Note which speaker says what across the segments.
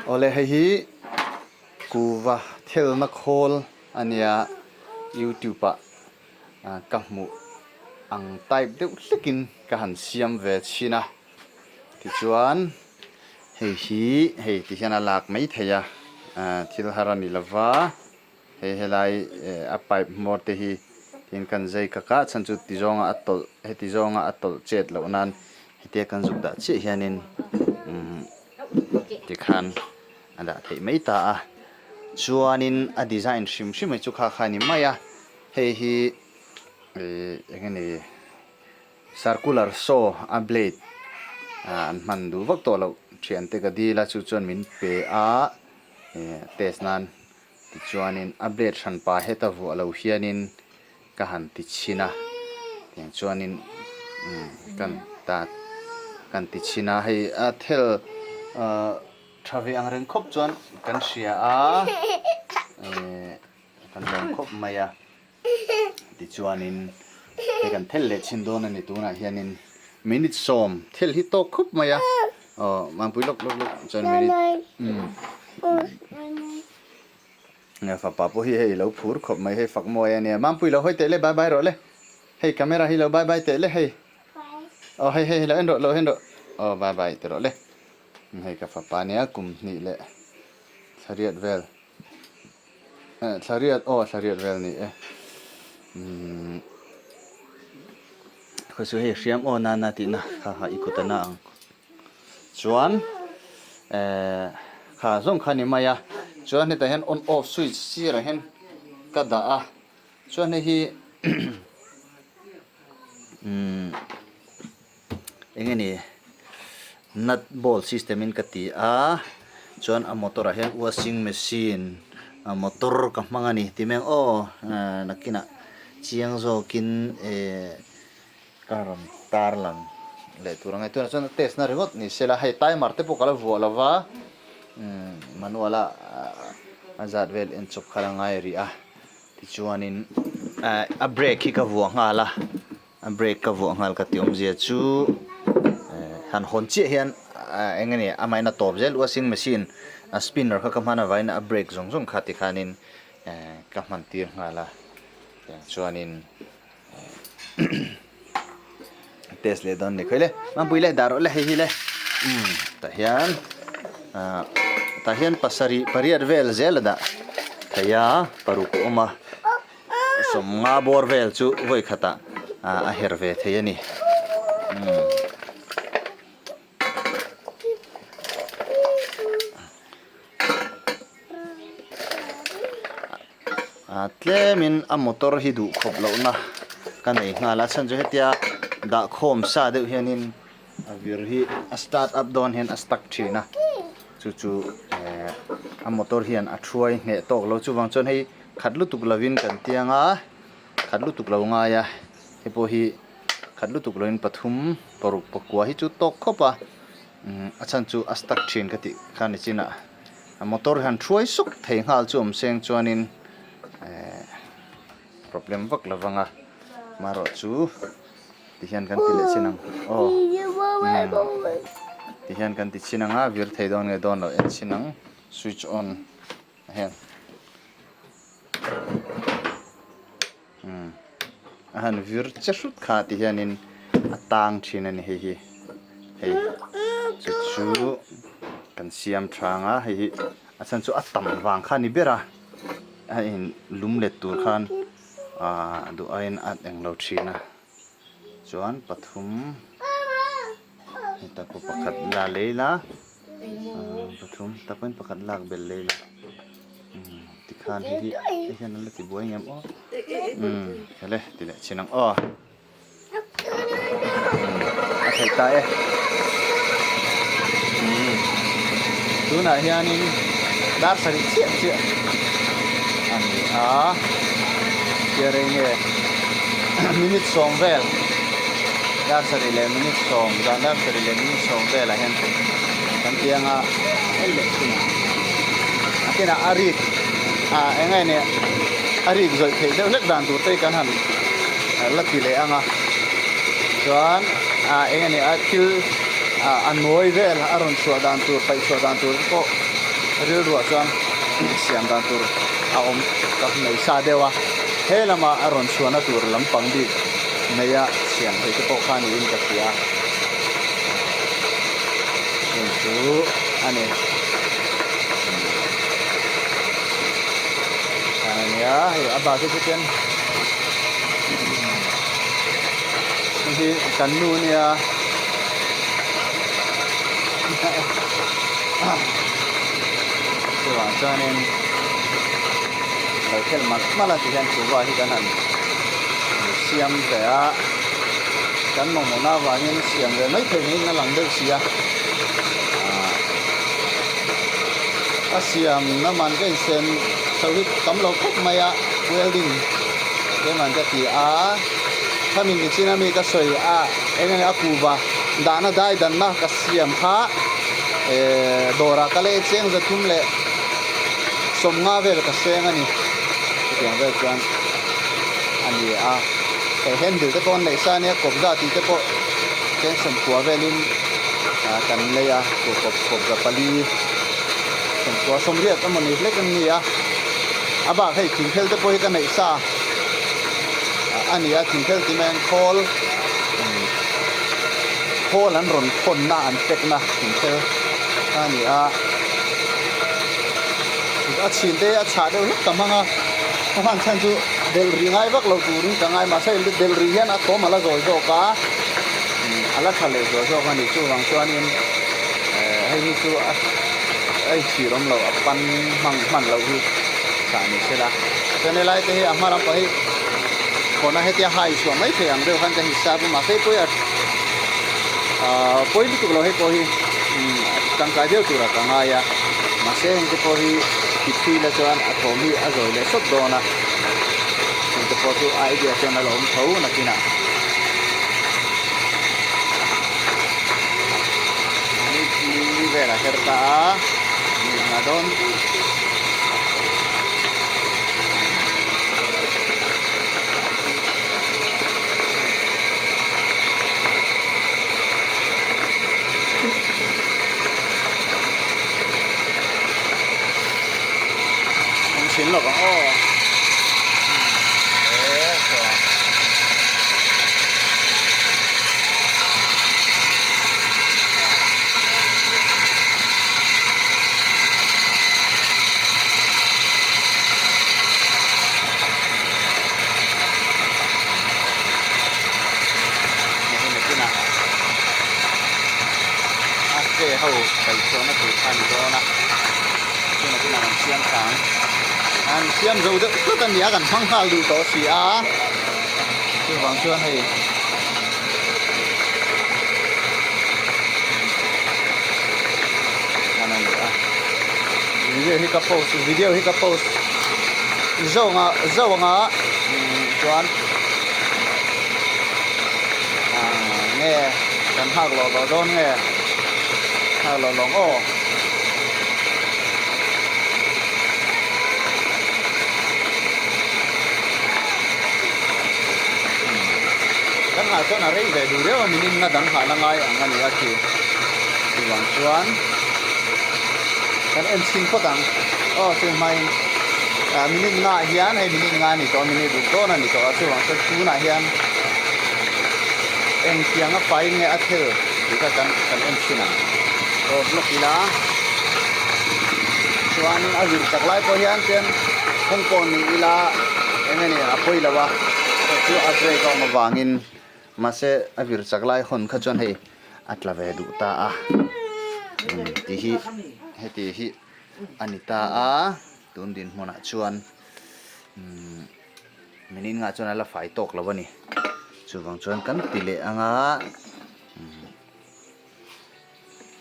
Speaker 1: Awle hei hi kuva thelna khawl a nia youtube ah ka hmuh ang type deuh hlekin ka han siam ve chhin a tichuan hei hi hei ti hian a lak mai thei a thil har a ni lova. Hei helai a pipe hmawr te hi tin kan zai kak a chhan chu ti zawnga a tawlh heti zawnga a tawlh chet loh nan hetia kan zuk dah chiah hianin umm tikhan a dah theih mai ta a chuanin a design hrim hrim hi chu kha kha a ni mai a hei hi ih eng nge ni circular saw a blade ah an hman duh vak tawh loh thiante ka dil a chu chuan min pe a ih test nan. Tichuanin a blade hranpa heta vuah lo hianin ka han ti chhin a, tiang chuanin kan ta kan ti chhin a, hei a thel tha ve ang reng khawp chuan kan hria a, kan lawm khawp mai a. Tichuanin hei kan thel leh chhin dawn a ni tunah hianin minute sawm thel hi tawk khawp mai a aw mangpui lawk lawk lawk chuan minute umm fapa pawh hi hei lo phur khawp mai hei fak mawi a nia mangpui lo hawi teh le bye bye rawh le hei camera hi lo bye bye teh le hei aw hei hei lo en rawh lo en rawh aw bye bye ti rawh le hei ka fapa ania kum hnih leh thla riat vel. Thla riat aw thla riat vel ni e umm khaw chu hei hriam aw nana tihna kha kha i kut a na ang chuan ehh kha zawng kha ni mai a chuan hetah hian on off switch sirah hian ka dah a chuan hei hi umm. Eng nge ni nut bolt system in ka ti a chuan a motor ah hian washing machine motor ka hmang a ni tih mai ang aw nakinah chiang zawkin eh ka rawn tar lang leh tur ang e tunah chuan a test na ringawt ni se la hei timer te pawh ka la vuah lo va manual a a zat vel en chawp kha la ngai rih a tichuanin a brake hi ka vuah nghal a. A brake ka vuah nghal ka ti awmzia chu han hawn chiah hian eng nge ni amahin a tawp zel washing machine a spinner kha ka hman avangin a brake zawng zawng kha tikhanin ka hman tir nghal a tiang chuanin test leh dawn ni khawi le mampui le dah rawh le hei hi le umm tah hian tah hian pasarih pariat vel zel a dah thei a paruk a awm a. Sawmnga bawr vel chu vawi khatah a her ve thei a ni. Tlemin a motor hi duh khawp lohna ka nei nghal a chhan chu hetia dah khawm sa deuh hianin a vir hi a start up dawn hian a stuck thin a chu chu a motor hian a thuai hneh tawk lo chuvang chuan hei Khat lutuk lovin kan tiang a, khat lutuk lo ngai a, hei pawh hi khat lutuk lovin pathum paruk pakua hi chu tawk khawp a, umm a chhan chu a stuck thin ka tih kha ni chin a, a motor hian thuai suk thei nghal chu awm seng chuanin ehh problem vak lo vang a, marawh chu ti hian kan ti leh chin ang aw umm ti hian kan ti chin ang a vir thei dawn nge dawn lo en chin ang switch on. Hian umm a han vir che hrut kha ti hianin a tang thin a ni hei hi hei chu chu kan siam thang a hei hi a chhan chu a tam vang kha a ni ber a a in lum let tur khan ah duh aiin a englo thin a chuan pathum heta pawh pakhat la lei la. Pathum tak pawn pakhat lak belh leh ila tikhan hei hi hei hian an la ti buai ngem aw hle ti leh chin ang aw a theih ta e tunah hianin dar sarih chiah chiah a ni a tia rei nge minute sawm vel dar sarih leh minute sawm zan dar sarih leh minute sawm velah hian kan piang a en leh thin a a kinah a rik ah eng nge nia a rik zawih theih deuh hlek dan tur te hi kan han la ti leh ang a chuan ah eng nge nia a thil. A nawi vel a rawn chhuah dan tur, paih chhuah dan tur te pawh rilruah chuan siam dan tur a awm ka nei sa deuh a. He lama a rawn chhuahna tur lampang bik neia siam theih te pawh kha niin ka hria. Chung chu a ni. A nia, hei a bak hi chu chuan hei hi kan nu nia chuvang chuanin lo khelh malh malh a ti hian kuhva hi kan han siam ve a kan mamawhna avangin siam ve mai thei niin a lang deuh si a a siamna man ka insem chho hi tam lo khawp mai a welding te man ka ti a khami nichin ami ka sawi a eng enge a kuhva dahna dai danna ka siam kha eh dawrah ka lei cheng zathum leh sawmnga vel ka seng a ni chutiang vel chuan a ni a hei handle te pawh an neih sa ania kawpza tih te pawh cheng sawmkua velin ah kan lei a kawp kawpza pali sawmkua sawmriat emawni hlek an ni a a bak hei thingphel te pawh hi ka neih sa a ni a thingphel ti mai an khawl khawl an rawn khawnna an pekna thingphel a ni a a chhin te a chhah deuh hlek ta hmang a a hman chhan chu delh rih ngai vak lo turin ka ngai mahse delh rih hian a thawm a la zawi zawk a a la tha leh zual zawk a ni chuvang chuanin eh hei hi chu a a inchhir awm lo a pan hmang hman loh hi chah ni sela chuan helai te hi a hma lampang hi khawna hetia hai chhuah mai thei ang deuh khan ka hisap a mahse pawi a ahh pawi lutuk lo hei pawh hi a tangkai viau turah ka ngai a mahse heng te pawh hi ti phui la chuan a thawm hi a zawi leh sawt dawn a heng te pawh chu idea chuan a la awm tho nakinah. Ni vel a her ta a ni nga dawn. An chhin lawk ang aw. A ke ho kaihchhuahna tur kha a ni dawn a chunah chuan an siam thang an siam zo deuh tlat a ni a kan hmang nghal duh tawh si a chuvang chuan hei an a ni a video hi ka post video hi ka post zawnga zawnga chuan ah nge kan nghak lawh lawh dawn nge nghak lawh lawng aw. Kan nghah chuan a rei ve duh riau a minute nga dang nghahna ngai ang a ni a khi chuvang chuan kan en chhin phawt ang aw chu hmain ah minute nga ah hian hei minute nga a ni tawh a minute ruk dawn a ni tawh a chuvang chuan tunah hian engtiang a fai nge a thel tih kha kan kan en chhin ang aw block ila chuanin a zir chak lai pawh hian chuan hung pawh ni ila eng nge ni a pawi lo a hei chu a break a awm avangin mahse a vir chak lai hawn kha chuan hei a tla ve duh ta a tih hi heti hi a ni ta a tun dinhmunah chuan umm minute ngah chuan a la fai tawk lo a ni chuvang chuan kan ti leh ang a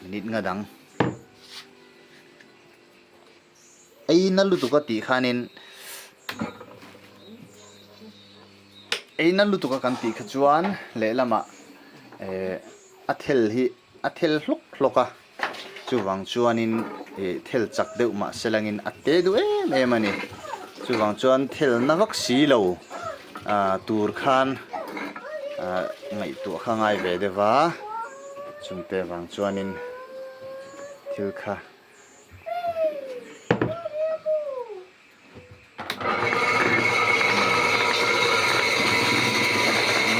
Speaker 1: minute nga dang ei na lutuk a tih khanin ei na lutuk a kan tih kha chuan lehlamah eh a thel hi a thel hlawk hlawk a chuvang chuanin ih thel chak deuh mah se langin a te duh em em a ni chuvang chuan thel na vak si lo ah tur khan ah ngaihtuah kha ngai ve deuh va. Chungte vang chuanin thil kha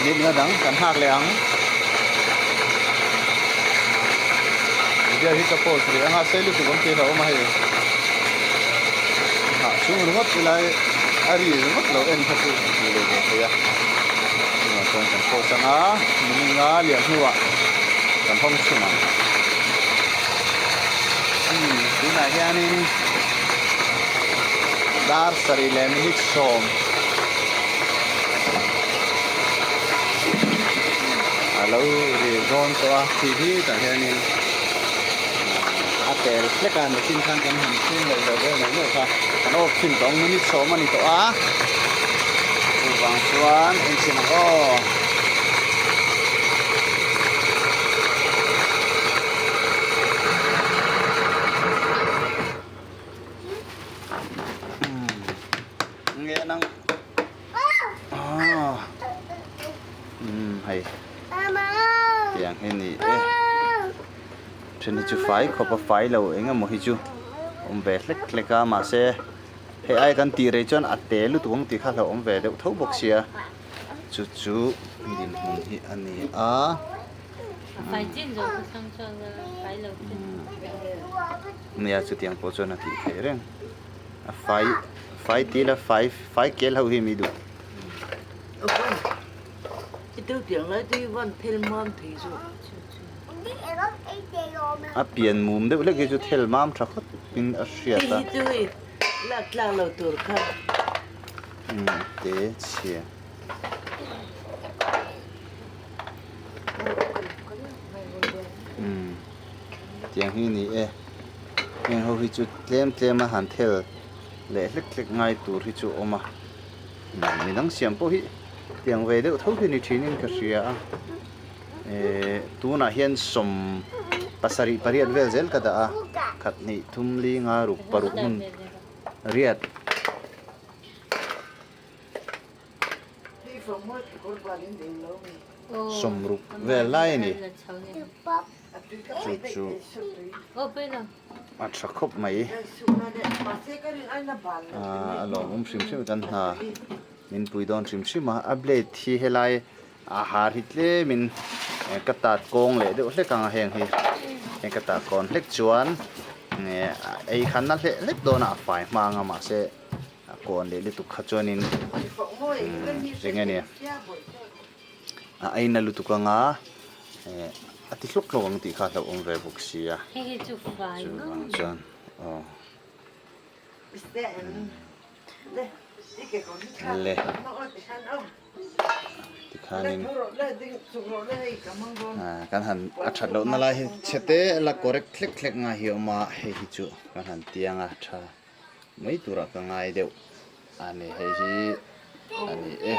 Speaker 1: Nitna dang kan hak leh ang. Video hi ka post rih anga sei lutuk awm tih hlauhawm a hei. Hah chhung ringawt ilai a ri ringawt lo en kha chu ti leh ve thei a. Chuvang chuan kan post anga niminga lian hnuah kan hawng chhun ang. Tunah hianin dar sarih leh minute sawm a lo ri dawn tawh a tih hi tah hianin a tel hlek a machine khan kan han chhung leh zawh vel mai mai kha kan off thin tawh ang minute sawm a ni tawh a chuvang chuan engchin ang aw. Nge nang hei tiang hi ni e then hi chu fai khawp a fai lo eng emaw hi chu awm ve hlek hlek a mahse hei ai kan tih rei chuan a te lutuk ang tih kha hlauh awm ve deuh tho bawk sia chu chu dinhmun hi a ni a. Nia chutiang pawh chuan a tih theih reng a fai fai tih ila fai fai kel ho hi mi duh. A pian mum deuh hlek hi chu thel mam tha khawp in a hriat a. Te chhia. Umm tiang hi ni e heng ho hi chu tlem tlem a han thel leh hlek hlek ngai tur hi chu a awm a midang siam pawh hi tiang ve deuh tho hi ni thin in ka hria a ehh tunah hian sawm pasarih pariat vel zel ka dah a khat hnih thum li nga ruk paruk hmun riat. Sawmruk vel lai a ni. Chu chu a tha khawp mai. A lawmawm hrim hrim kan hna min pui dawn hrim hrim a. A blade hi helai a har hi tlemin ka tat kawng leh deuh hlek ang a heng hi. Heng ka tat kawn hlek chuan ei khan a hleh hlek dawn a a fai hma ang a mahse. A kawn leh lutuk kha chuanin eng nge nia a aina lutuk anga eh a ti hlawk hlawk ang tih kha a hlauhawm ve bawk sia chuvang chuan aw le tikhanin kan han a that lohna lai hi chhete la correct hlek hlek nga hi a awm a hei hi chu kan han tiang a tha. Mai turah ka ngai deuh a ni hei hi a ni e.